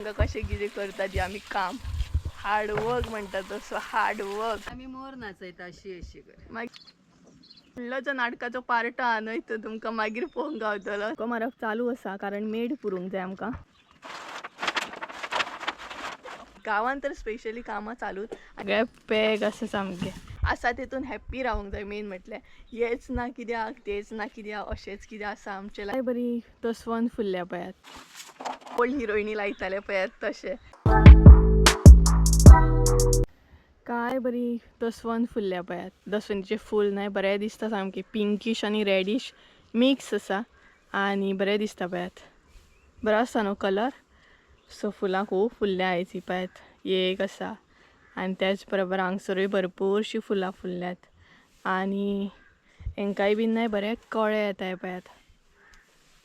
कशें कितें करता ती आमी काम हार्ड वर्क म्हणटा तसो हार्ड वर्क. आमी मोर नाचयता अशी अशी कर. मागीर फुडलो जो नाटकाचो पार्ट आहा न्हय तो तुमकां मागीर पळोवंक गावतलो. मारप चालू आसा कारण मेड पुरूंक जाय आमकां. गांवांत तर स्पेशली कामां चालूच, सगळें पॅक आसा सामकें आसा तितून हॅप्पी रावंक जाय. मेन म्हटल्यार हेच ना कित्याक तेच ना कित्याक अशेंच कितें आसा आमचें. काय बरी दसवंत फुल्ल्या पळयात, ओल्ड हिरोइनी लायताले पळयात तशें. काय बरी दसवंत फुल्ल्या पळयात, दसवंतीचें फूल न्हय बरें दिसता सामकें, पिंकीश आनी रेडीश मिक्स आसा आनी बरें दिसता पळयात, बरो आसा न्हू कलर. सो फुलां खूब फुल्ल्या आयज ही पळयात, एक आसा आनी त्याच बरोबर हांगसरूय भरपूरशीं फुलां फुल्ल्यात आनी हेंकाय बीन न्हय बरें कळे येता हे पळयात.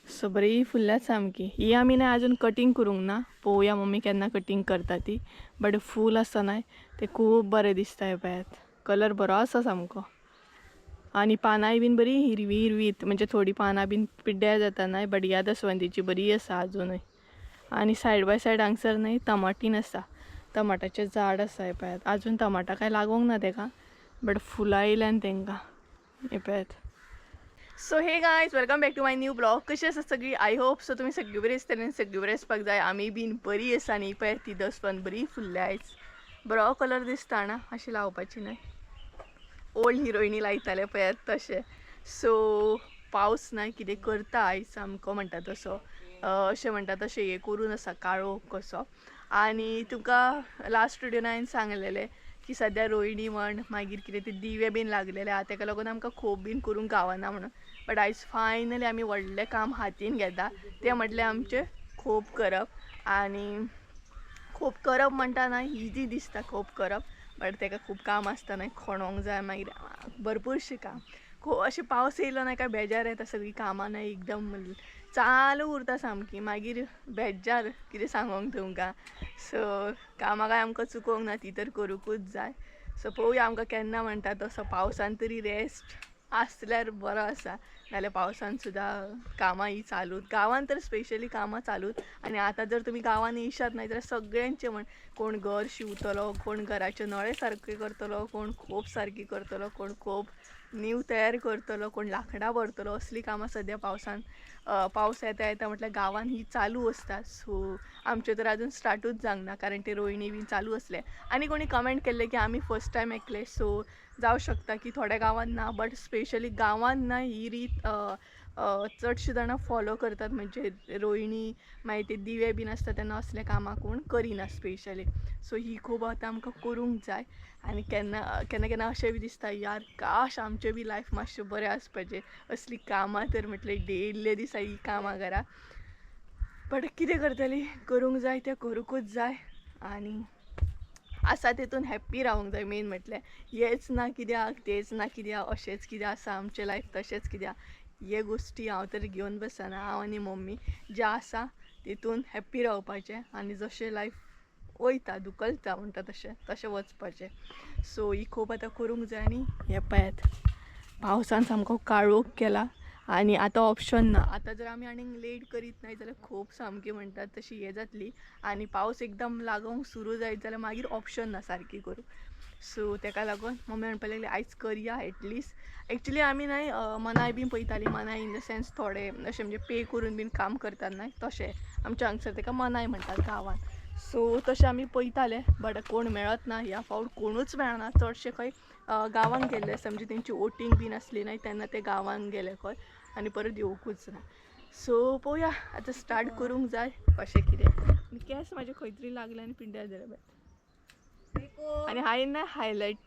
सो बरी फुल्ल्यात सामकी. ही आमी न्हय आजून कटींग करूंक ना, पळोवया मम्मी केन्ना कटींग करता ती, बट फूल आसा न्हय तें खूब बरें दिसता हे पळयात, कलर बरो आसा सामको आनी पानांय बीन बरी हिरवी हिरवीत, म्हणजे थोडीं पानां बीन पिड्ड्यार जाता न्हय, बट ह्या दसवंतीची बरी आसा आजुनूय. आनी सायड बाय सायड हांगसर न्हय टमाटीन आसा, टमाटाचें झाड आसा हे पळयात, आजून टमाटां कांय लागूंक ना तेका, बट फुलां येयल्यान तेंकां हे पळयात. So hey guys, welcome back to my new blog. कशी आसा सगळी? I hope so तुमी सगळी बरी आसतली आनी सगळी बरी आसपाक जाय. आमी बीन बरी आसा आनी पळयात ती दसवंत बरी फुल्ल्या आयज, बरो कलर दिसता ना, अशी लावपाची न्हय ओल्ड हिरोइनी लायताले पळयात तशें. सो पावस न्हय कितें करता आयज सामको म्हणटा तसो, अशें म्हणटा तशें हें करून आसा काळोख कसो. आनी तुमकां लास्ट व्हिडियोन हांवें सांगलेलें की सद्या रोयणी म्हण मागीर कितें ते दिवे बीन लागलेले आहा तेका लागून आमकां खोप बीन करूंक गावना म्हणून, बट आयज फायनली आमी व्हडलें काम हातीन घेता तें म्हटल्यार आमचें खोप करप. आनी खोप करप म्हणटा न्हय इजी दिसता खोप करप, बट तेका खूब काम आसता न्हय, खणोंक जाय मागीर भरपूरशें काम. अशें पावस येयलो न्हय काय बेजार येता, सगळीं कामां न्हय एकदम चालू उरता सामकी, मागीर बेजार कितें सांगोंक तुमकां. सो कामां काय आमकां चुकोवंक ना, ती तर करूंकूच जाय. सो पळोवया आमकां केन्ना म्हणटा तसो पावसान तरी रेस्ट आसल्यार बरो आसा, नाल्यार पावसान सुद्दां कामां ही चालूच. गांवांत तर स्पेशली कामां चालूच. आनी आतां जर तुमी गांवांत येयशात न्हय जाल्यार सगळ्यांचें म्हण कोण घर शिंवतलो, कोण घराचे नळे सारके करतलो, कोण खोप सारकी करतलो, कोण खोप नीव तयार करतलो, कोण लांकडां भरतलो, असलीं कामां सद्या पावसान पावस येता येता म्हटल्यार गांवांत ही चालू आसता. सो आमचें तर आजून स्टार्टूच जावंक ना कारण ते रोयणी बीन चालू आसले. आनी कोणी कमेंट केल्ले की आमी फर्स्ट टायम एकले, सो जावं शकता की थोड्या गांवांत ना, बट स्पेशली गांवांत ना ही रीत चडशीं जाणां फॉलो करतात, म्हणजे रोयणी मागीर ते दिवे बीन आसता तेन्ना असल्या कामां कोण करिना स्पेशली. सो ही खूब आतां आमकां करूंक जाय. आनी केन्ना केन्ना केन्ना अशें बी दिसता यार काश आमचें बी लायफ मातशें बरें आसपाचें, असलीं कामां तर म्हटल्यार डेल्ले दिसा ही कामां घरा, बट कितें करतली, करूंक जाय तें करूंकूच जाय. आनी आसा तितून हॅप्पी रावंक जाय. मेन म्हटल्यार हेच ना कित्याक तेच ना कित्याक अशेंच कितें आसा आमचें लायफ तशेंच कित्याक, हे गोश्टी हांव तर घेवन बसना. हांव आनी मम्मी जें आसा तितून हॅप्पी रावपाचें आनी जशें लायफ वयता धुकलता म्हणटा तशें तशें वचपाचें. सो ही खोप आतां करूंक जाय. आनी हें पळयात पावसान सामको काळोख केला आनी आतां ऑप्शन ना, आतां जर आमी आनीक लेट करीत न्हय जाल्यार खोप सामकी म्हणटात तशी हें जातली आनी पावस एकदम लागोंक सुरू जायत जाल्यार मागीर ऑप्शन ना सारकी करूंक. सो तेका लागून मम्मी म्हणपाक लागली आयज करया एटलिस्ट. एक्चुली आमी न्हय मनाय बीन पळयताली, मनाय इन the sense थोडे अशें म्हणजे पे करून बीन काम करतात न्हय तशें आमच्या हांगसर तेका मनाय म्हणटात गांवांत. सो तशें आमी पळयताले बट कोण मेळत ना ह्या फावट, कोणूच मेळना. चडशे खंय गांवांत गेल्ले आसता, म्हणजे तेंची वोटींग बीन आसली न्हय तेन्ना ते गांवांत गेले खंय आनी परत येवकूच ना. सो पळोवया आतां स्टार्ट करूंक जाय कशें कितें. आनी केंस म्हाजे खंय तरी लागले आनी पिड्ड्यार जाले बाय. आनी हांवें ना हायलायट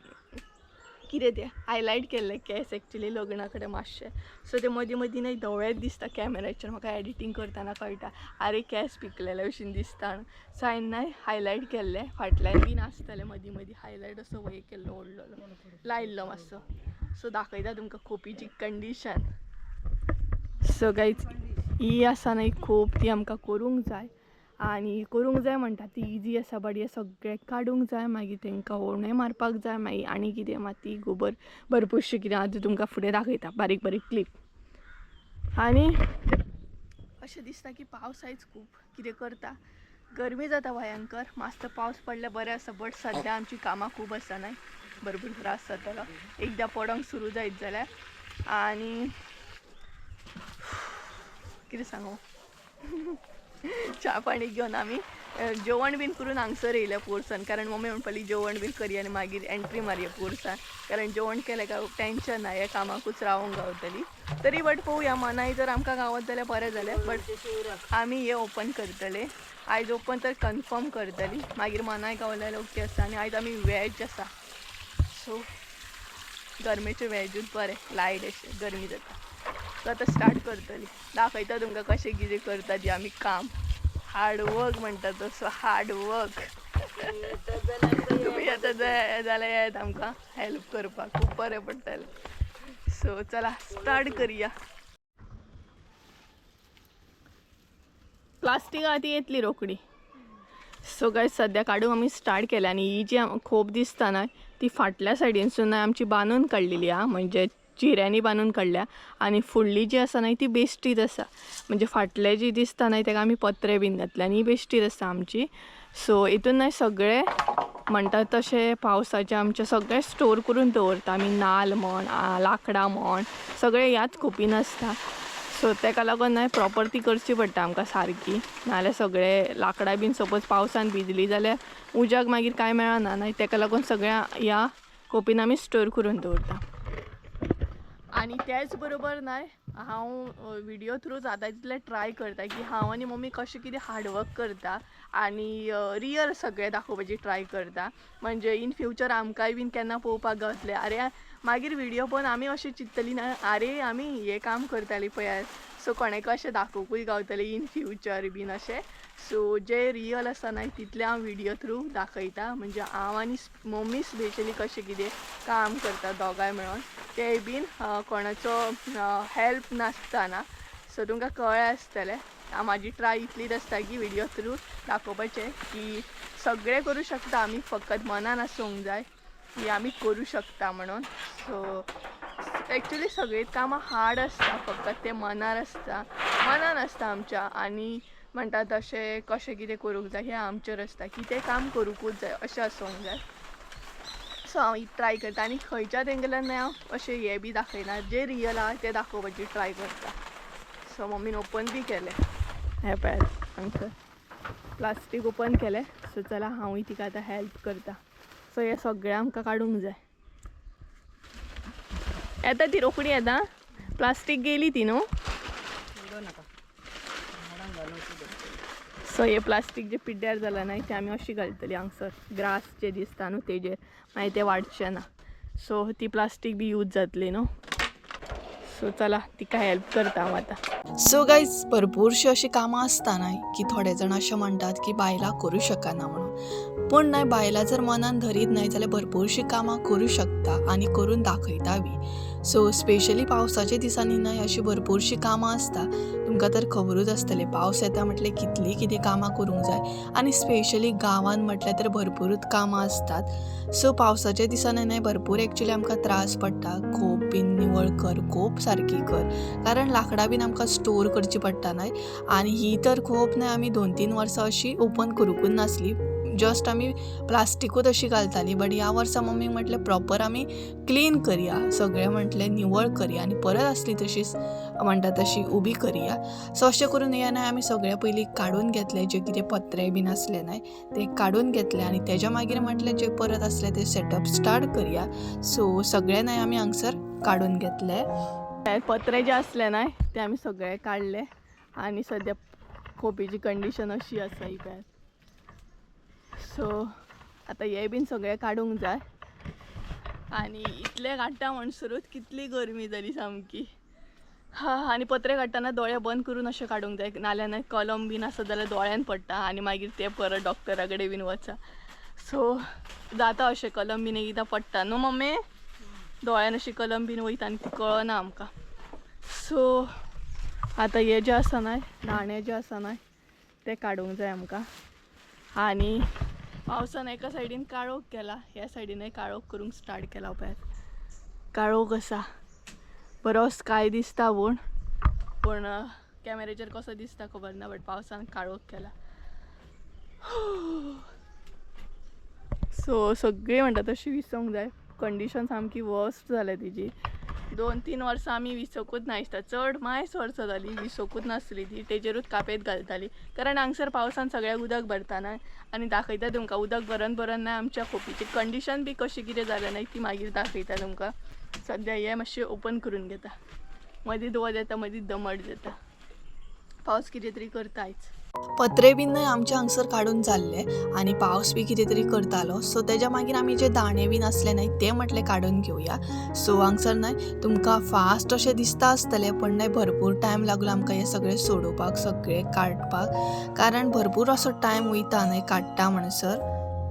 कितें तें हायलायट केल्ले केंस एक्चुली लग्ना कडेन मातशें, सो ते मदीं मदीं न्हय धवेच दिसता कॅमेराचेर, म्हाका एडिटींग करतना कळटा आरे केंस पिकलेले भशेन दिसता. सो हांवें न्हय हायलायट केल्ले, फाटल्यान बीन आसतले मदीं मदीं हायलायट असो हे केल्लो व्हडलो लायिल्लो मातसो. सो दाखयता तुमकां खोपीची कंडिशन. सो गायज ही आसा न्हय खोप ती आमकां करूंक जाय आनी करूंक जाय म्हणटा ती इजी आसा, बट हें सगळें काडूंक जाय, मागीर तेंकां होवणें मारपाक जाय, मागीर आनी कितें माती गोबर भरपूरशें कितें आतां तुमकां फुडें दाखयता बारीक बारीक क्लिप. आनी अशें दिसता की पावस आयज खूब कितें करता. गरमी जाता भयंकर. मातसो पावस पडल्यार बरें आसा, बट सद्या आमची कामां खूब आसा न्हय, भरपूर त्रास जातलो एकदां पडोंक सुरू जायत जाल्यार. आनी कितें सांगू, च्या पाणी घेवन आमी जेवण बीन करून हांगसर येयल्या पोरसान, कारण मम्मी म्हणपाली जेवण बीन करया आनी मागीर एंट्री मारया पोरसान, कारण जेवण केलें काय टेंशन ना, ह्या कामाकूच रावोंक गावतली तरी. बट पळोवया, मनाय जर आमकां गावत जाल्यार बरें जालें, बट आमी हे ओपन करतले आयज, ओपन तर कन्फर्म करतली, मागीर मनाय गावले जाल्यार ओके आसा. आनी आयज आमी वेज आसा, सो गरमेचें वेजूच बरें, लायट अशें गरमी जाता. सो आतां स्टार्ट करतली, दाखयता तुमकां कशें कितें करता ती आमी काम. हार्ड वर्क म्हणटा तसो हार्ड वर्क. तुमी आतां जाय जाल्यार येत आमकां हेल्प करपाक, खूब बरें पडटलें. सो चला स्टार्ट करया. प्लास्टीक आहा ती येतली रोखडी. सो गायज सद्या काडूंक आमी स्टार्ट केल्या. आनी ही जी खोप दिसता न्हय ती फाटल्या सायडीनसून आमची बांदून काडलेली आहा, म्हणजे चिऱ्यांनी बांदून काडल्या. आनी फुडली जी आसा न्हय ती बेश्टीच आसा, म्हणजे फाटले जी दिसता न्हय ताका आमी पत्रे बीन घातले आनी ही बेश्टीच आसा आमची. सो हितून न्हय सगळे म्हणटा तशें पावसाचें आमचें सगळें स्टोर करून दवरता आमी, नाल म्हण, लांकडां म्हण, सगळें ह्याच खोपीन आसता. सो ताका लागून न्हय प्रोपर ती करची पडटा आमकां सारकी, नाजाल्यार सगळे लांकडां बीन सपोज पावसान भिजली जाल्यार उज्याक मागीर कांय मेळना न्हय, ताका लागून सगळ्या ह्या खोपीन आमी स्टोर करून दवरता. आनी त्याच बरोबर न्हय हांव विडियो थ्रू जाता तितलें ट्राय करता की हांव आनी मम्मी कशें कितें हार्डवर्क करता आनी रियल सगळें दाखोवपाची ट्राय करता, म्हणजे इन फ्युचर आमकांय बीन केन्ना पळोवपाक गावतलें, आरे मागीर विडियो पळोवन आमी अशें चिंततली ना, आरे आमी हें काम करताली पळयात. सो कोणाकय अशें दाखोवकूय गावतलें इन फ्युचर बीन अशें. सो जें रियल आसा न्हय तितलें हांव विडियो थ्रू दाखयता, म्हणजे हांव आनी मम्मी स्पेशली कशें कितें काम करता दोगांय मेळोन, तेंय बीन कोणाचो हेल्प नासतना. सो तुमकां कळ्ळें आसतलें, म्हाजी ट्राय इतलीच आसता की विडियो थ्रू दाखोवपाचें की सगळें करूं शकता आमी, फकत मनान आसूंक जाय की आमी करूं शकता म्हणून. सो एक्चुली सगळींच कामां हार्ड आसता, फकत तें मनार आसता, मनान आसता आमच्या. आनी म्हणटा तशें कशें कितें करूंक जाय हें आमचेर आसता की तें काम करूंकूच जाय अशें आसूंक जाय. सो हांव ट्राय करता आनी खंयच्याच एंगलान न्हय हांव अशें हें बी दाखयना, जें रियल आहा तें दाखोवपाची ट्राय करता. सो मम्मीन ओपन बी केलें, हें पळयात हांगसर प्लास्टीक ओपन केलें. सो चला हांवूय तिका आतां हेल्प करता. सो हें सगळें आमकां काडूंक जाय. येता ती रोखडी येता, प्लास्टीक गेली ती न्हू. सो हे प्लास्टीक जे पिड्ड्यार जालां न्हय तें आमी अशी घालतली हांगसर ग्रास जे दिसता न्हू तेजेर, मागीर तें वाडचें ना. सो ती प्लास्टीक बी यूज जातली न्हू. सो चला तिका हेल्प करता हांव आतां. सो गायज भरपूरशी अशी कामां आसता न्हय की थोडे जाण अशें म्हणटात की बायलां करूं शकना म्हणून, पूण न्हय बायलां जर मनान धरीत न्हय जाल्यार भरपूरशीं कामां करूं शकता आनी करून दाखयता बी. सो स्पेशली पावसाच्या दिसांनी न्हय अशीं भरपूरशीं कामां आसता, तुमकां तर खबरूच आसतलें पावस येता म्हटल्यार कितलीं कितें कामां करूंक जाय आनी स्पेशली गांवांत म्हटल्यार तर भरपूरूच कामां आसतात. सो पावसाच्या दिसांनी न्हय भरपूर एक्चुली आमकां त्रास पडटा, खोप बीन निवळ कर, खोप सारकी कर, कारण लांकडां बीन आमकां स्टोर करची पडटा न्हय. आनी ही तर खोप न्हय आमी 2-3 वर्सां अशी ओपन करूंकूच नासली, जस्ट आमी प्लास्टिकूच अशी घालताली. बट ह्या वर्सा मम्मीक म्हटलें प्रॉपर आमी क्लीन करया, सगळें म्हटलें निवळ करया आनी परत आसली तशीच म्हणटा तशी उबी करया. सो अशें करून हें न्हय आमी सगळें पयलीं काडून घेतलें, जे कितें पत्रे बीन आसले न्हय ते काडून घेतले आनी तेज्या मागीर म्हटलें जे परत आसले ते सेटअप स्टार्ट करया. सो सगळें न्हय आमी हांगसर काडून घेतले, पत्रे जे आसले न्हय ते आमी सगळे काडले आनी सद्या खोपीची कंडिशन अशी आसा ही पळयात. सो आतां हे बीन सगळें काडूंक जाय. आनी इतलें काडटा म्हणसरूच कितली गरमी जाली सामकी. हा, आनी पत्रे काडटना दोळे बंद करून अशें काडूंक जाय, नाल्यार न्हय कलम बीन आसत जाल्यार दोळ्यान पडटा आनी मागीर ते परत डॉक्टरा कडेन बीन वचा. सो जाता अशें कलम बीन एकदां पडटा न्हू मम्मी, दोळ्यान अशी कलम बीन वयता आनी ती कळना आमकां. सो आतां हे जे आसा न्हय दाणे जे आसा न्हय ते काडूंक जाय आमकां. आनी पावसान एका सायडीन काळोख केला, ह्या सायडीनय काळोख करूंक स्टार्ट केला पळयात. काळोख आसा, बरो स्काय दिसता पूण पूण कॅमेरेचेर कसो दिसता खबर ना, बट पावसान काळोख केला. सो सगळीं म्हणटा तशी विसोंक जाय. कंडिशन सामकी वर्स्ट जाल्या तिजी. 2-3 वर्सां आमी विसोकूच ना दिसता, चड मायस वर्सां जाली विसोकूच नासली ती, तेजेरूच कापेत घालताली. कारण हांगसर पावसान सगळ्याक उदक भरता न्हय. आनी दाखयता तुमकां उदक भरून भरून न्हय आमच्या खोपीची कंडिशन बी कशी कितें जालें न्हय ती मागीर दाखयता तुमकां. सद्या हें मातशें ओपन करून घेता, मदीं वत येता मदीं दमट जाता, पावस कितें तरी करता आयज. पत्रे बीन न्हय आमचे हांगसर काडून जाल्ले आनी पावस बी कितें तरी करतालो. सो तेज्या मागीर आमी जे दाणे बीन आसले न्हय ते म्हटलें काडून घेवया. सो हांगसर न्हय तुमकां फास्ट अशें दिसता आसतलें, पण न्हय भरपूर टायम लागलो आमकां हें सगळें सोडोवपाक, सगळें काडपाक, कारण भरपूर असो टायम वयता न्हय काडटा म्हणसर.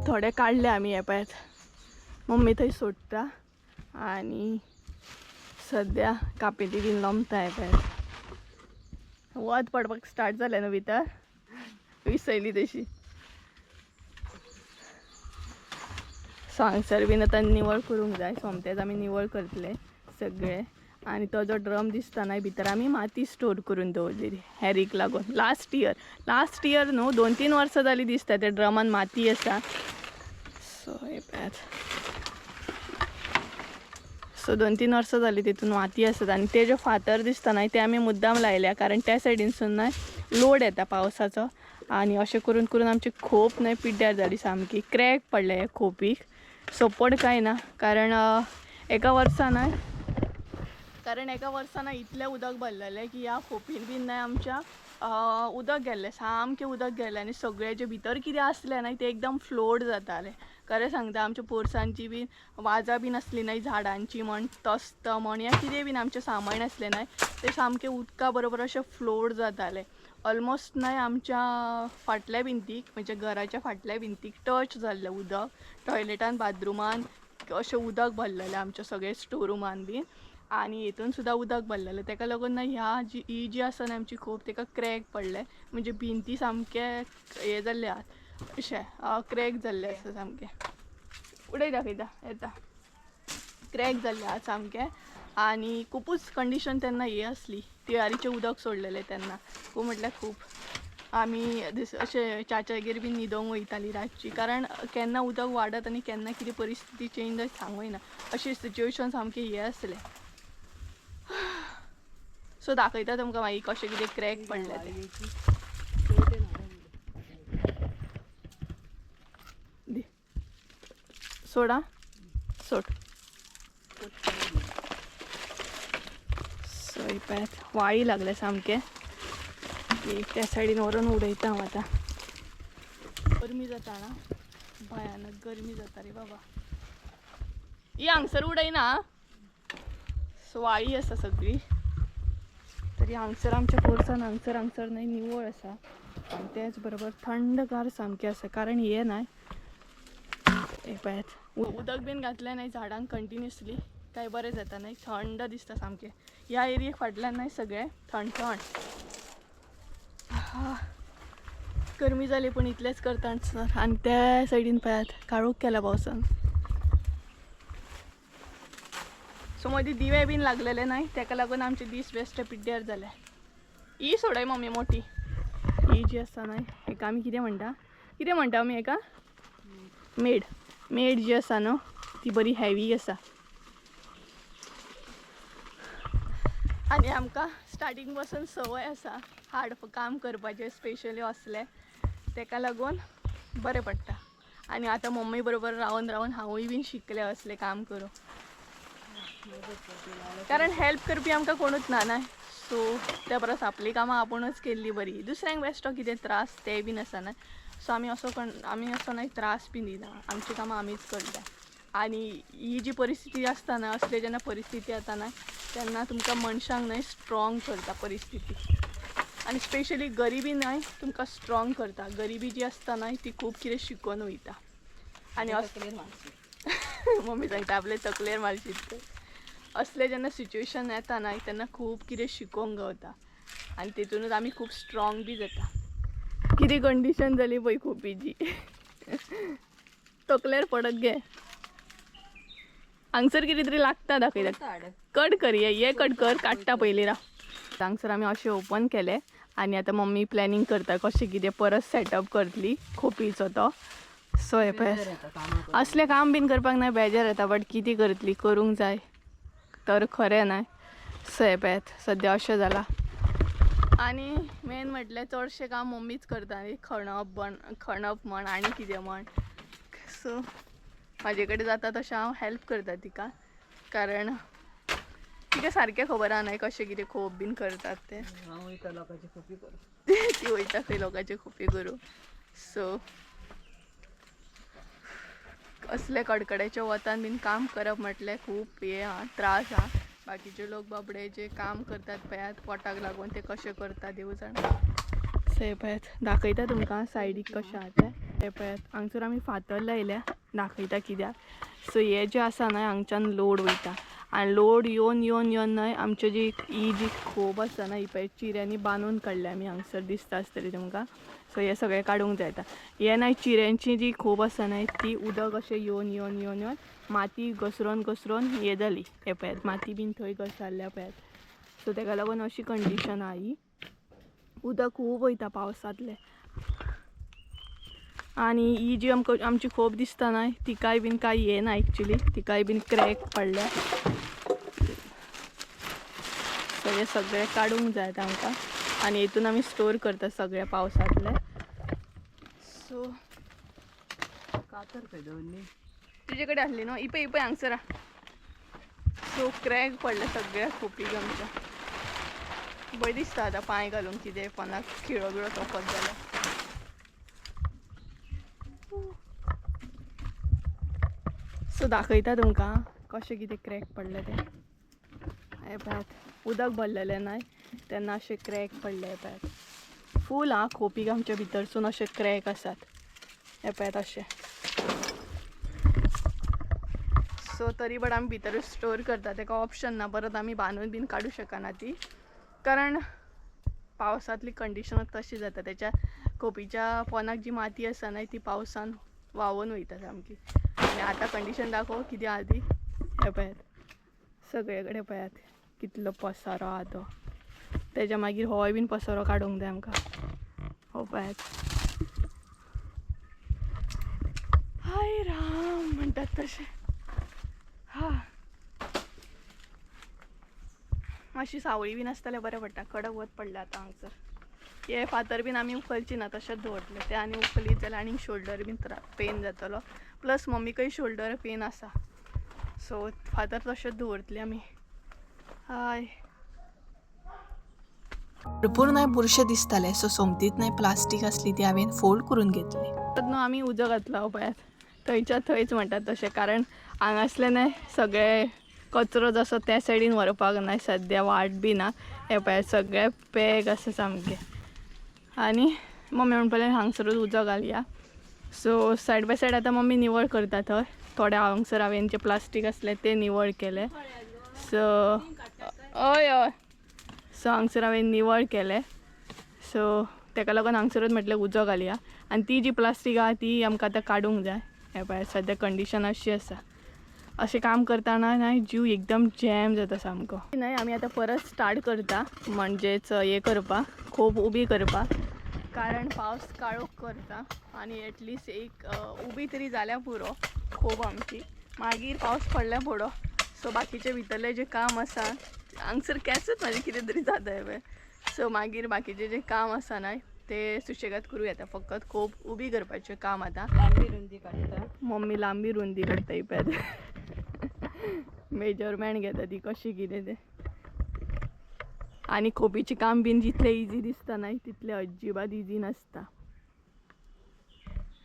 थोडे काडले आमी हे पळयात, मम्मी थंय सोडटा आनी सद्या कापेती बीन लोमता. हे पळयात वत पडपाक स्टार्ट जालें न्हू भितर, विसयली तशी. सो हांगसर बीन आतां निवळ करूंक जाय, सोमतेच आमी निवळ करतले सगळे. आनी तो जो ड्रम दिसता न्हय भितर आमी माती स्टोर करून दवरलेली हॅरीक लागून. लास्ट इयर न्हू 2-3 वर्सां जालीं दिसता त्या ड्रमान माती आसा. सो हे पळयात, सो 2-3 वर्सां जालीं तितून माती आसता. आनी ते जे फातर दिसता न्हय ते आमी मुद्दाम लायल्या, कारण त्या सायडीनसून न्हय लोड येता पावसाचो. आनी अशें करून करून आमची खोप न्हय पिड्ड्यार जाली सामकी, क्रॅक पडले ह्या खोपीक. सपोर्ट कांय ना, कारण एका वर्सा न्हय, कारण एका वर्सा न्हय इतलें उदक भरलेलें की ह्या खोपीन बीन न्हय आमच्या उदक गेल्लें, सामकें उदक गेल्लें. आनी सगळें जें भितर कितें आसलें न्हय तें एकदम फ्लोड जातालें. खरें सांगता, आमच्या पोरसांची बीन वाजां बीन आसली न्हय, झाडांची म्हण, तस्त म्हण, या कितें बीन आमचें सामान आसलें न्हय तें सामकें उदका बरोबर अशें फ्लोड जातालें. ऑलमोस्ट न्हय आमच्या फाटल्या भिंतीक, म्हणजे घराच्या फाटल्या भिंतीक टच जाल्लें उदक. टॉयलेटान, बाथरुमान अशें उदक भरलेलें आमच्या सगळे स्टोर रुमान बीन. आनी हितून सुद्दां उदक भरलेलें. तेका लागून न्हय ह्या जी ही जी आसा न्हय आमची खोप तेका क्रॅक पडले, म्हणजे भिंती सामके हे जाल्ले आहात अशें क्रॅक जाल्ले आसा सामके. उडय दाखयता येता, क्रॅक जाल्ले आहात सामके. आनी खुबूच कंडिशन तेन्ना हे आसली, तिळारीचें उदक सोडलेलें तेन्ना खूब, म्हटल्यार खूब. आमी अशें चाच्यागेर बीन न्हिदोंक वयतालीं रातची, कारण केन्ना उदक वाडत आनी केन्ना कितें परिस्थिती चेंज जायत सांगूं येना, अशी सिच्युएशन सामकें हें आसलें. सो दाखयता तुमकां मागीर कशें कितें क्रॅक पडलें तें. दी सोडा सोड. सो ही पळयात वाळी लागले सामकें, त्या सायडीन व्हरून उडयता हांव आतां. गरमी जाता ना, भयानक गरमी जाता रे बाबा. ही हांगसर उडयना, सो वाळी आसा सगळी. तरी हांगसर आमच्या पोरसान हांगसर हांगसर न्हय निवळ आसा, आनी तेच बरोबर थंडगार सामकें आसा, कारण हें न्हय हे पळयात उदक बीन घातलें न्हय झाडांक कंटिन्युअसली काय बरें जाता न्हय, थंड दिसता सामकें. ह्या एरियेक फाटल्यान न्हय सगळें थंड थंड. गरमी जाली पूण इतलेंच करता सर. आनी त्या सायडीन पळयात काळोख केला पावसान. सो मदीं दिवे बीन लागलेले न्हय तेका लागून आमचे दीस बेश्टे पिड्ड्यार जाले. ही सोडय मम्मी मोठी ही जी आसा न्हय हेका आमी कितें म्हणटा, कितें म्हणटा आमी हेका? मेड. मेड जी आसा न्हू ती बरी हेवी आसा. आनी आमकां स्टार्टींग पासून संवय आसा हार्ड काम करपाचें, स्पेशली असलें, तेका लागून बरें पडटा. आनी आतां मम्मी बरोबर रावन रावन हांवूय बीन शिकलें असलें काम करूं, कारण हेल्प करपी आमकां कोणूच ना न्हय. सो त्या परस आपलीं कामां आपुणूच केल्ली बरी, दुसऱ्यांक बेश्टो कितें त्रास ते बीन आसा न्हय. सो आमी असो आमी असो न्हय त्रास बीन दिना, आमचीं कामां आमीच करता. आनी ही जी परिस्थिती आसता न्हय, असले जेन्ना परिस्थिती येता न्हय तेन्ना तुमकां मनशांक न्हय स्ट्रॉंग करता परिस्थिती. आनी स्पेशली गरिबी न्हय तुमकां स्ट्रॉंग करता. गरिबी जी आसता न्हय ती खूब कितें शिकोवन वयता. आनी मम्मी सांगता आपले तकलेर मारशीत. असले जेन्ना सिच्युएशन येता न्हय तेन्ना खूब कितें शिकोवंक गावता आनी तेतूनच आमी खूब स्ट्रॉंग बी जाता. कितें कंडिशन जाली पळय खोपीची, तकलेर पडत गे. हांगसर कितें तरी लागता दाखयता, कट कर, ये कट कर, काडटा पयलीं राव. हांगसर आमी अशें ओपन केलें आनी आतां मम्मी प्लॅनिंग करता कशें कितें परत सेटअप करतली खोपीचो तो. सो हे पळय असलें काम बीन करपाक ना बेजार येता, बट कितें करतली, करूंक जाय तर खरें न्हय. सो हे पळयात सद्या अशें जालां. आनी मेन म्हटल्यार चडशें काम मम्मीच करता न्ही, खणप बण खणप म्हण आनी कितें म्हण. सो म्हाजे कडेन जाता तशें हांव हेल्प करता तिका, कारण तिका सारकें खबर आहा न्हय कशें कितें खोप बीन करतात तें. हांव वयता लोकांची खोपी करूं. ती वयता खंय लोकांचे खोपी करूं. सो असले कडकड्याच्या वतान बीन काम करप म्हटल्यार खूब हें आहा, त्रास आहा. बाकीचे लोक बाबडे जे काम करतात पळयात पोटाक लागून ते कशें करतात देव जाणा. सो हे पळयात दाखयता तुमकां सायडीक कशें आहा तें. हे पळयात हांगसर आमी फातर लायल्या, दाखयता कित्याक. सो हे जे आसा न्हय हांगच्यान लोड वयता आनी लोड येवन येवन येवन न्हय आमची जी ही जी खोप आसा न्हय ही पळय चिऱ्यांनी बांदून काडल्या आमी, हांगसर दिसता आसतली तुमकां. सो हे सगळें काडूंक जाय आतां. हे न्हय चिऱ्यांची जी खोप आसा न्हय ती उदक अशें येवन येवन येवन येवन माती घसरोन घसरोन हे जाली. हे पळयात माती बीन थंय घसरल्या पळयात. सो तेका लागून अशी कंडिशन आहा ही. उदक खूब वयता पावसांतलें. आनी ही जी आमकां आमची खोप दिसता न्हय तिकाय बीन कांय हें ना एक्चुली, तिकाय बीन क्रॅक पडल्या. सो हे सगळें काडूंक जाय आतां आमकां आनी हितून आमी स्टोर करता सगळें पावसांतलें. सो कातर खंय दवरली? तुजे कडेन आसली न्हू, ही पळय ही पळय हांगसर आहा. सो क्रॅक पडले सगळ्या खोपीक आमच्या. बरें दिसता आतां पांय घालून कितें पोंदाक खिळो बिळो तोपत जाल्यार. सो दाखयता तुमकां कशें कितें क्रॅक पडलें तें. हे पळयात उदक भरलेलें न्हय तेन्ना अशें क्रॅक पडले. हे पळयात फूल आहा खोपीक आमच्या भितरसून अशे क्रॅक आसात. हे पळयात अशें. सो तरी बट आमी भितरूच स्टोर करता, तेका ऑप्शन ना, परत आमी बांदून बीन काडूं शकना ती, कारण पावसांतली कंडिशन तशी जाता. तेच्या खोपीच्या पोंदाक जी माती आसा न्हय ती पावसान व्हांवून वयता सामकी. आनी आतां कंडिशन दाखोव कितें आहा ती. हे पळयात सगळे कडेन पळयात कितलो पसारो आहा तो. तेज्या मागीर होय बीन पसारो काडूंक जाय आमकां. हो पळयात, हाय राम म्हणटात तशें. हा मातशी सावळी बीन आसता जाल्यार बरें पडटा. कडक वत पडलें आतां हांगसर. हे फातर बीन आमी उखलची ना, तशेंच दवरतले ते. आनी उखलीत जाल्यार आनीक शोल्डर बीन पेन जातलो. प्लस मम्मीकय शोल्डर पेन आसा. सो फातर तशेंच दवरतले आमी. हाय भरपूर न्हय बुरशें दिसतालें, सो सोमतीत न्हय प्लास्टीक आसली ती हांवें फोल्ड करून घेतली. न्हू आमी उजो घातला हो पळयात थंयच्या थंयच म्हणटात तशें, कारण हांगासले न्हय सगळे कचरो जसो त्या सायडीन व्हरपाक न्हय सद्या वाट बी ना. हे पळयात सगळे पॅक आसा सामकें. आनी मम्मी म्हणपाक लागली हांगसरूच उजो घालया. सो सायड बाय सायड आतां मम्मी निवळ करता थंय. थोडे हांगसर हांवें जे प्लास्टीक आसलें तें निवळ केलें. सो हय हय, सो हांगसर हांवें निवळ केलें. सो तेका लागून हांगसरूच म्हटलें उजो घालया. आनी ती जी प्लास्टीक आहा ती आमकां आतां काडूंक जाय. हे पळय सद्या कंडिशन अशी आसा. अशें काम करतना न्हय जीव एकदम जॅम जाता सामको. न्हय आमी आतां परत स्टार्ट करता, म्हणजेच हें करपाक, खोप उबी करपाक, कारण पावस काळोख करता आनी एटलिस्ट एक उबी तरी जाल्यार पुरो खोप आमची, मागीर पावस पडल्यार पुरो. सो बाकीचे भितरलें जें काम आसा हांगसर केंसूच म्हाजें कितें तरी जाता हें पळय. सो मागीर बाकीचें जें काम आसा न्हय तें सुशेगाद करूं येता. फकत खोप उबी करपाचें काम आतां. लांबी रुंदी काडटा. मम्मी लांबी रुंदी काडटा ही पळयात. मेजरमेंट घेता ती कशी कितें तें. आनी खोपीचें काम बीन जितलें इजी दिसता न्हय तितलें अजिबात इजी नासता.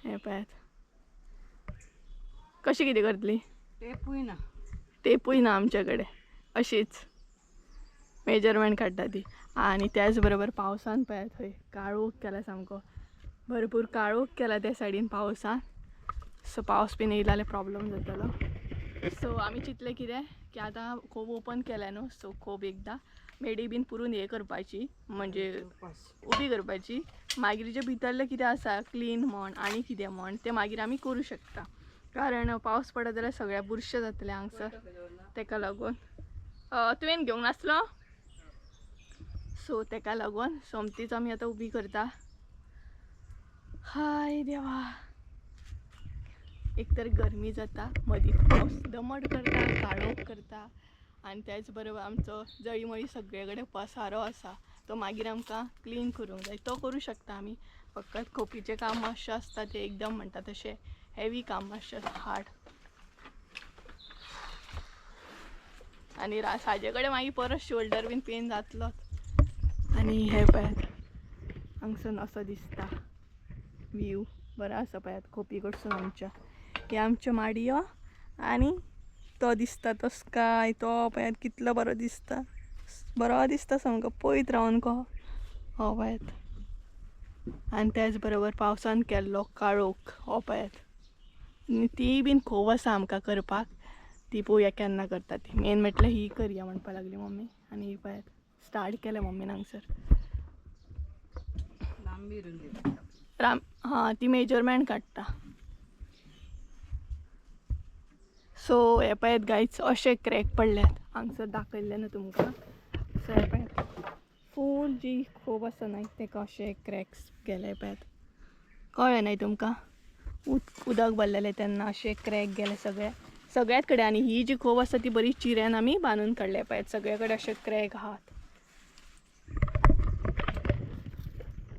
हें पळयात कशें कितें करतली. टेपूय ना. टेपूय ना आमच्या कडेन, अशीच मेजरमेंट काडटा ती. आनी त्याच बरोबर पावसान पळयात थंय काळोख केला सामको, भरपूर काळोख केला त्या सायडीन पावसान. सो पावस बीन येयला जाल्यार प्रॉब्लम जातलो. सो आमी चिंतलें कितें की आतां खोप ओपन केल्या न्हू, सो खोप एकदां मेडी बीन पुरून हें करपाची, म्हणजे उबी करपाची. मागीर जें भितरलें कितें आसा क्लीन म्हण आनी कितें म्हण तें मागीर आमी करूं शकता, कारण पावस पडत जाल्यार सगळें बुरशें जातलें हांगसर. तेका लागून तुवें घेवंक नासलो. सो तेका लागून सोमतीच आमी आतां उबी करता. हाय देवा, एक तर गरमी जाता, मदीं पावस दमट करता, काळोख करता आनी त्याच बरोबर आमचो जळीमळी सगळे कडेन पसारो आसा तो मागीर आमकां क्लीन करूंक जाय. तो करूं शकता आमी, फकत खोपीचें काम मातशें आसता तें एकदम म्हणटा तशें हेवी काम मातशें हार्ड. आनी साजे कडेन मागीर परत शोल्डर बीन पेन जातलोच. आनी हे पळयात हांगसून असो दिसता व्यू, बरो आसा पळयात खोपी कडसून आमच्या. हे आमच्यो माडयो आनी तो दिसता तो स्काय, तो पळयात कितलो बरो दिसता, बरो दिसता सामको पळयत रावन को हो पळयात. आनी त्याच बरोबर पावसान केल्लो काळोख हो पळयात. आनी ती बीन खूब आसा आमकां करपाक, ती पळोवया केन्ना करता ती. मेन म्हटल्यार ही करया म्हणपाक लागली मम्मी. आनी ही पळयात स्टार्ट केलें मम्मीन हांगसर. लांबी रुंदी काडटा. राम हां ती मेजरमेंट काडटा. सो हे पळयात गायज अशे क्रॅक पडल्यात हांगसर दाखयल्लें न्हू तुमकां. सो हे पळयात फूल जी खोप आसा न्हय तेका अशे क्रॅक्स गेले पळयात, कळ्ळें न्हय तुमकां? उदक भरलेलें तेन्ना अशे क्रॅक गेले सगळे सगळ्यात कडेन. आनी ही जी खोप आसा ती बरी चिऱ्यान आमी बांदून काडल्या पळयात, सगळे कडेन अशे क्रॅक आहात.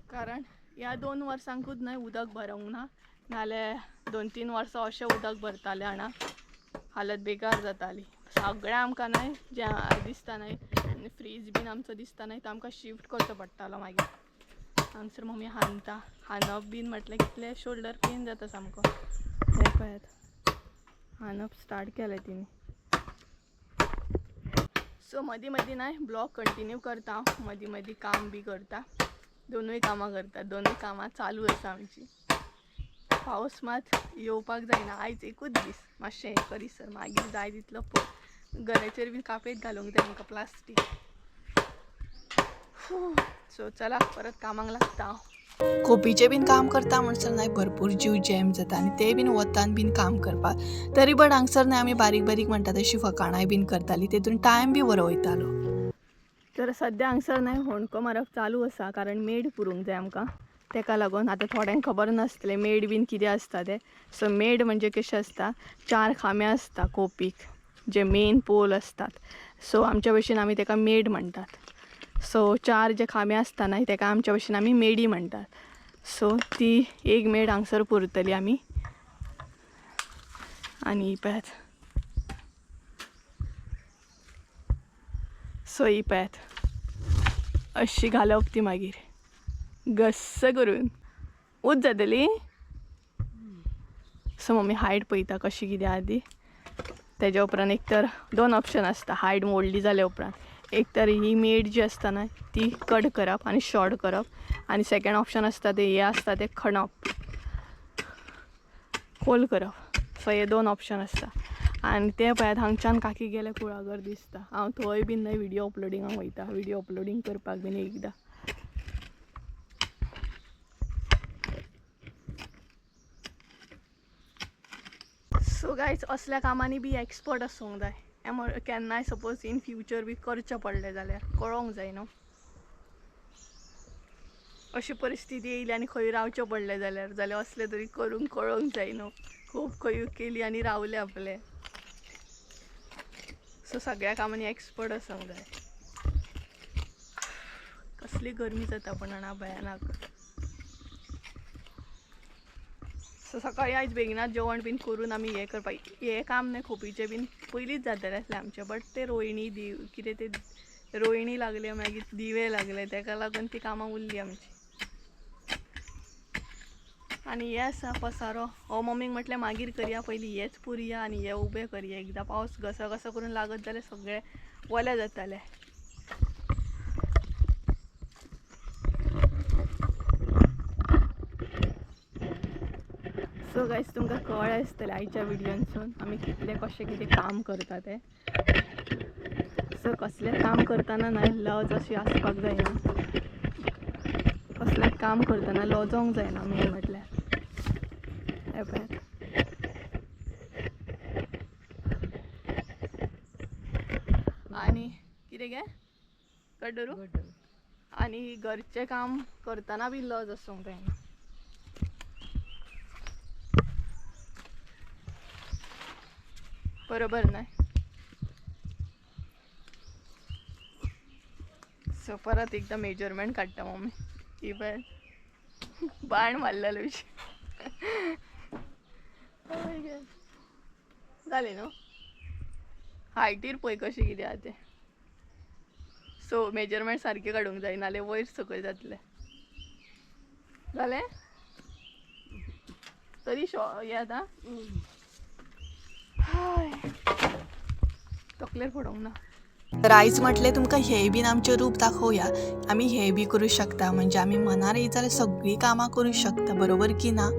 कारण ह्या 2 वर्सांकूच न्हय उदक भरोंक ना, नाल्यार 2-3 वर्सां अशें उदक भरतालें जाणा, हालत बेकार जाताली. सगळें आमकां न्हय जें दिसता न्हय फ्रीज बीन आमचो दिसता न्हय तो आमकां शिफ्ट करचो पडटालो मागीर. हांगसर मम्मी हानता, हानप बीन म्हटल्यार कितलें शोल्डर पेन जाता सामको. हें पळयात हानप स्टार्ट केलें तिणें. सो मदीं मदीं न्हय ब्लॉग कंटिन्यू करता हांव, मदीं मदीं काम बी करता, दोनूय कामां करता, दोनूय कामां चालू आसा आमची. पावस मात येवपाक जायना आयज एकूच दीस मातशें हें करीसर, मागीर जाय तितलो घराचेर बीन कापेत घालूंक जाय म्हाका प्लास्टीक. सो चला परत कामाक लागता हांव. खोपीचें बीन काम करता म्हणसर न्हय भरपूर जीव जॅम जाता आनी ते बीन वतान बीन काम करपाक. तरी बट हांगसर न्हय आमी बारीक बारीक म्हणटा तशी फकाणांय बीन करताली, तेतून टायम बी बरो वयतालो. तर सद्या हांगसर न्हय होणको मारप चालू आसा, कारण मेड पुरूंक जाय आमकां. तेका लागून आतां थोड्यांक खबर नासतलें मेड बीन कितें आसता तें. सो मेड म्हणजे कशें आसता, 4 खांबे आसता खोपीक जे मेन पोल आसतात. सो आमच्या भशेन आमी तेका मेड म्हणटात. सो 4 जे खांबे आसता न्हय तेका आमच्या भशेन आमी मेडी म्हणटात. सो ती एक मेड हांगसर पुरतली आमी. आनी ही पळयात, सो ही पळयात अशी घालप ती मागीर गस्स करून उद जातली. सो मम्मी हायट पळयता कशी कितें आदी. तेज्या उपरांत एक तर 2 ऑप्शन आसता हायट मोडली जाल्या उपरांत. एक तर ही मेड जी आसता न्हय ती कट करप आनी शॉर्ट करप, आनी सेकेंड ऑप्शन आसता ते हे आसता ते खणप, खोल करप. सो हे 2 ऑप्शन आसता. आनी ते पळयात हांगच्यान काकी गेले कुळागर दिसता. हांव थंय बीन न्हय विडियो अपलोडिंगाक वयता, विडियो अपलोडींग करपाक बीन एकदां. सो गायज असल्या कामांनी बी एक्सपर्ट आसूंक जाय, केन्नाय सपोज इन फ्युचर बी करचें पडलें जाल्यार कळोंक जाय न्हू. अशी परिस्थिती येयली आनी खंय रावचें पडलें जाल्यार, जाल्यार असलें तरी करूंक कळोंक जाय न्हू. खूब खंय केली आनी रावले आपले. सो सगळ्या कामांनी एक्सपर्ट आसूंक जाय. कसली गरमी जाता पण जाणा भयानक. सो सकाळी आयज बेगिनात जेवण बीन करून आमी हें करपाक, हें काम न्हय खोपीचें बीन पयलींच जातालें आसलें आमचें, बट ते रोयणी दिव कितें ते रोयणी लागले, मागीर दिवे लागले, तेका लागून ती कामां उरली आमची. आनी हें आसा पसारो हो मम्मीक म्हटलें मागीर करया, पयलीं हेंच पुरया आनी हें उबें करया. एकदां पावस घसा घसा करून लागत जाल्यार सगळें वलें जातालें. सो गायज तुमकां कळ्ळें आसतलें आयच्या व्हिडियोनसून आमी कितलें कशें कितें काम करता तें. सो कसलें काम करतना न्हय लज अशी आसपाक जायना, कसलें काम करतना लजोंक जायना मेन म्हटल्यार. हें पळयात आनी कितें गे कट दवरूं? आनी घरचें काम करतना बी लज आसूंक जायना. बरोबर न्हय? सो परत एकदां मेजरमेंट काडटा मम्मी. ही पळय बाण मारलेलो विशय. जालें न्हू? हायटीर पळय कशें कितें आहा तें. सो मेजरमेंट सारकें काडूंक जाय, नाल्यार वयर सकयल जातलें. जालें? तरी शो हें आतां हाय तकलेर पडोंक ना. तर आयज म्हटलें तुमकां हें बीन आमचें रूप दाखोवया, आमी हें बी करूं शकता, म्हणजे आमी मनार येत जाल्यार सगळीं कामां करूं शकता, बरोबर की ना?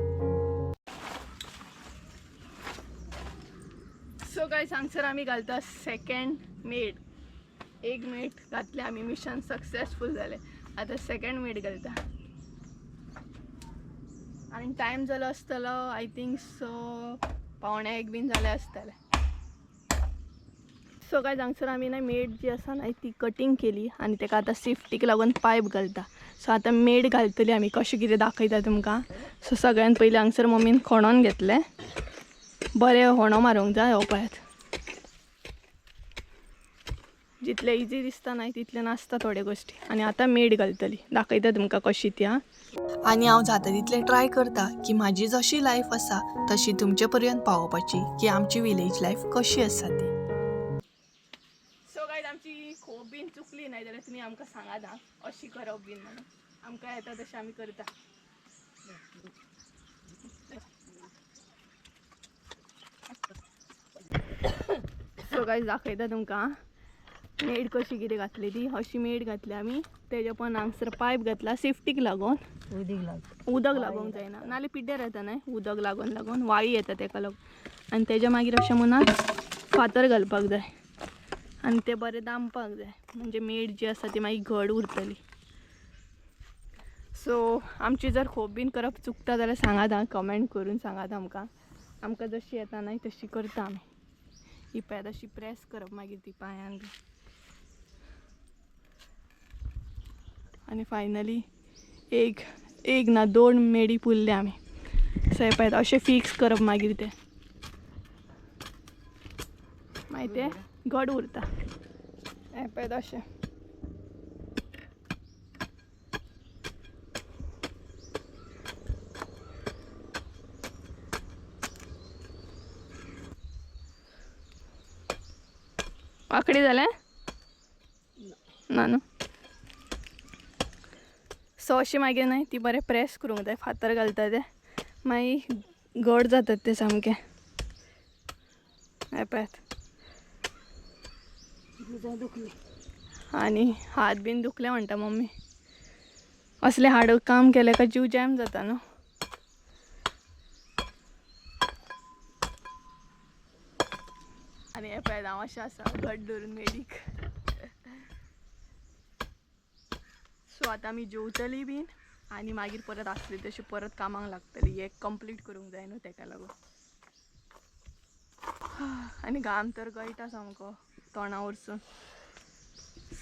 सो गायज हांगसर आमी घालता सेकंड मेड. एक मेट घातलें आमी, मिशन सक्सेसफूल जालें. आतां सेकंड मेड घालता आनी टायम जालो आसतलो I think so 12:45 बीन जालें आसतलें. सो गायज हांगसर आमी न्हय मेड जी आसा न्हय ती कटींग केली आनी ताका आतां सेफ्टीक लागून पायप घालता. सो आतां मेड घालतली आमी, कशें कितें दाखयता तुमकां. सो सगळ्यान पयलीं हांगसर मम्मीन खणोन घेतलें, बरें होणो मारूंक जाय हो पळयात. जितलें इजी दिसता न्हय तितलें नासता थोड्यो गोश्टी. आनी आतां मेड घालतली, दाखयता तुमकां कशी ती. आं आनी हांव जाता तितलें ट्राय करता की म्हाजी जशी लायफ आसा तशी तुमचे पर्यंत पावोवपाची, की आमची विलेज लायफ कशी आसा ती. सो गायज आमची खोप बीन चुकली न्हय जाल्यार तुमी आमकां सांगात आं, अशी करप बीन म्हणून. आमकां येता तशें आमी करता. सो गायज दाखयता तुमकां मेड कशी कितें घातली ती. अशी मेड घातली आमी, तेज्या पण हांगसर पायप घातला सेफ्टीक लागून, उदक लागूंक जायना, नाल्यार पिड्ड्यार येता न्हय उदक लागून लागून वाळी येता तेका लागून. आनी तेज्या मागीर अशें म्हणून फातर घालपाक जाय आनी ते बरें दामपाक जाय, म्हणजे मेड जी आसा ती मागीर घड उरतली. सो आमची जर खोप बीन करप चुकता जाल्यार सांगात आं, कमेंट करून सांगात आमकां. आमकां जशी येता न्हय तशी करता आमी. ही पळयात अशी प्रेस करप मागीर ती पांयान बी. आनी फायनली एक एक ना दोन मेडी पुरले आमी. सो हे पळयात अशें फिक्स करप मागीर तें, मागीर तें घड उरता. हें पळयात अशें. वांकडी जालें ना न्हू? सो अशें मागीर न्हय ती बरें प्रेस करूंक जाय, फातर घालता ते मागीर घड जातात ते सामके. हें पळयात. आनी हात बीन दुखले म्हणटा मम्मी. असलें हाड काम केलें काय जीव जॅम जाता न्हू. आनी हें पळयात हांव अशें आसा घट धरून मेडीक. सो आतां आमी जेवतली बीन आनी मागीर परत आसली तशी परत कामाक लागतली. हें कंप्लीट करूंक जाय न्हू तेका लागून. आनी घाम तर गळटा सामको तोंडा वरसून.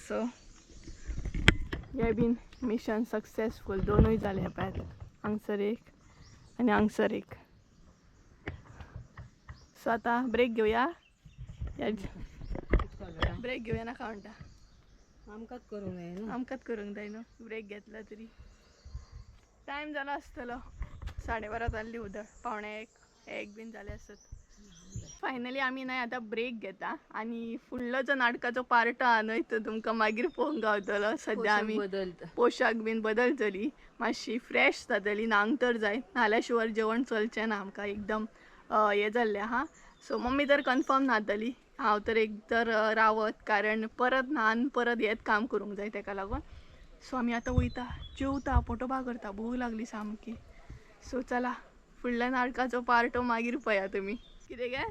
सो हें बीन मिशन सक्सेसफूल, दोनूय जाले पळयात, हांगसर एक आनी हांगसर एक. सो आतां ब्रेक घेवया, ब्रेक घेवया नाका म्हणटा. आमकांच करूंक जाय न्हू, आमकांच करूंक जाय न्हू. ब्रेक घेतला तरी टायम जाला आसतलो, 12:30 जाल्ली उदक, 12:45 1 बीन जालें आसत. फायनली आमी न्हय आतां ब्रेक घेता आनी फुडलो जो नाटकाचो पार्ट आहा न्हय तो तुमकां मागीर पळोवंक गावतलो. सद्या आमी पोशाक बीन बदलतली, मातशी फ्रेश जातली, न्हांक तर जाय, न्हाल्या शिवाय जेवण चलचें ना आमकां, एकदम हें जाल्लें आहा. सो मम्मी तर कन्फर्म न्हातली, हांव तर एक तर रावत, कारण परत न्हान परत हेंच काम करूंक जाय तेका लागून. सो आमी आतां वयता जेवता, पोटोबा करता, भूक लागली सामकी. सो चला फुडल्या नाटकाचो पार्ट मागीर पळया तुमी. कितें गे?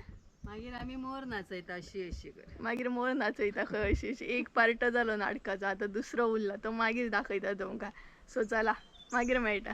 मागीर आमी मोर नाचयता अशी अशी कर, मागीर मोर नाचयता खंय अशी अशी. एक पार्ट जालो नाटकाचो, आतां दुसरो उरला तो मागीर दाखयता तुमकां. सो चला मागीर मेळटा.